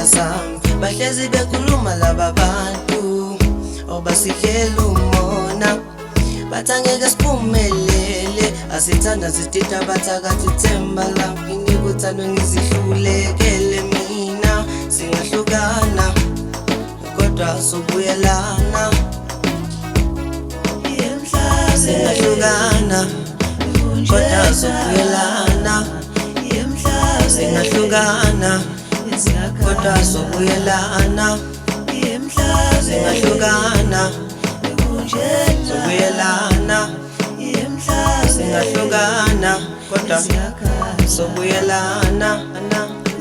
sami. Bahlezi bekhuluma laba bantu obasidlela umona, bathi angeke siphumelele. Asithanda zidida, bathakathi themba lami ngikuthando, ngizihlulekele mina. Singahlukana kodwa sobuyelana. Singahlukana kodwa sobuyelana. Singahlukana kodwa sobuyelana. Singahlukana, sobuyelana. Singahlukana kodwa sobuyelana.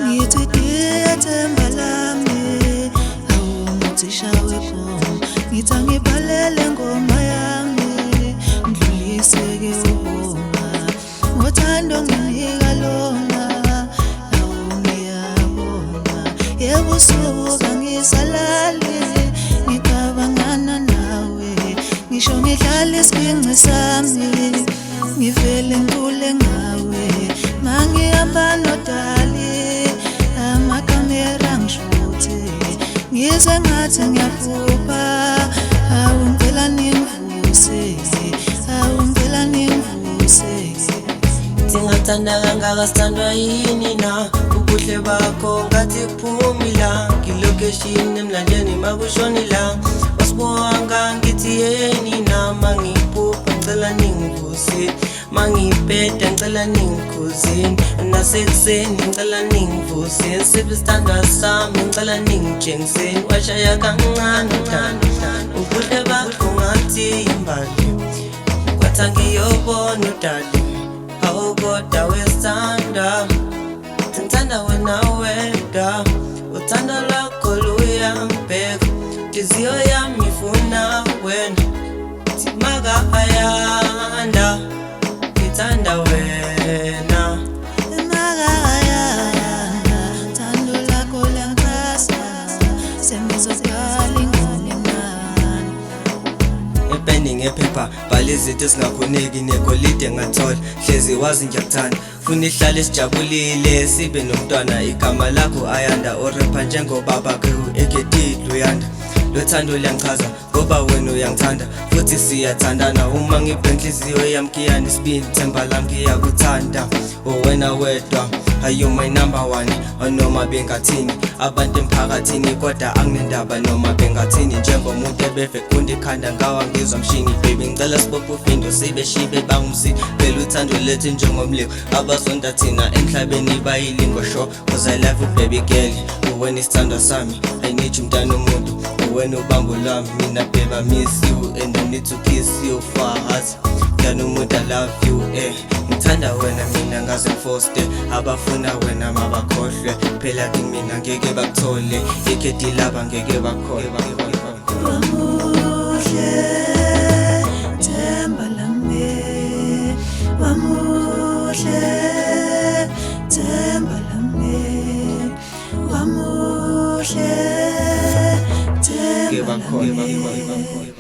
Ngithi diya themba lami, awumuthi shawe bom. Ngithi angibhalele ngoma yami, ndluliseke ubonga ngothando nginika lona. Awu ngiyabonga, ebusuku kangisalali ngicabangana nawe. Ngisho ngidlala isiginci sami, ngivele ngicule ngawe. Mangihamba nodali, amakamera ngishuthe, ngizwe ngathi ngiyaphupha. Awu ngicela ningivuse, awu ngicela ningivuse. Singathanda kangaka, sithandwa yini na? Ubuhle bakho ngathi kuphumi la ngilokeshini emlanjeni makushoni la wasibonga. Ngithi yeni na mangiphupha, ngicela ningivuse. Mangibheda, ngicela ningikhuzeni. Nasekuseni ngicela ningivuse. Siphi isithandwa sami? Ngicela ningitshengiseni. Washaya kancane, ubuhle bakho ngathi imbali. Kwathi angiyobona udali. Awu kodwa wesithanda, ngithanda wena wedwa. Uthando lwakho luyangibheka, inhliziyo yami ifuna wena. Maka Ayanda, ngithanda wena. Makayanda, thando lakho liyangichasa, sengizobhala ingoma emnandi. Epeni ngephepha bhala izinto ezingakhoneki, negolide ngathola. Hlezi wazi ngiyakuthanda, funa ihlale sijabulile, sibe nomntwana igama lakho Ayanda, orepha njengobaba ke u-eketi Luyanda. Lothando liyangichaza ngoba wena uyangithanda futhi siyathandana. Uma ngibhe inhliziyo yami ngiyani isibindi, themba lami ngiyakuthanda wena wedwa. Ayo my number one, noma bengathini abantu emphakathini, kodwa anginendaba noma bengathini. Njengomuntu ebeve kunda ikhanda ngawa ngizwa mshini. Baby, ngicela sibophe ufindo, sibe shibe bangumsi. Phela uthando lethu njengomlilo, abazonda thina emhlabeni bayilingo sho. 'Cause I love you, baby girl, uwena isithandwa sami. I need you, mntana umuntu, uwena ubambo lwami mina. Babe, I miss you and I need to kiss you for a heart. Mntana umuntu, I love you, eh. Ngithanda wena mina ngaze ngifoste. Abafuna wena mabakhohlwe, phela kimina ngeke bakuthole. Ikhedi laba ngeke bakholwe. Wamuhle themba lami, wamuhle themba lami, wamuhle Ngeke themba bakholwe. lami.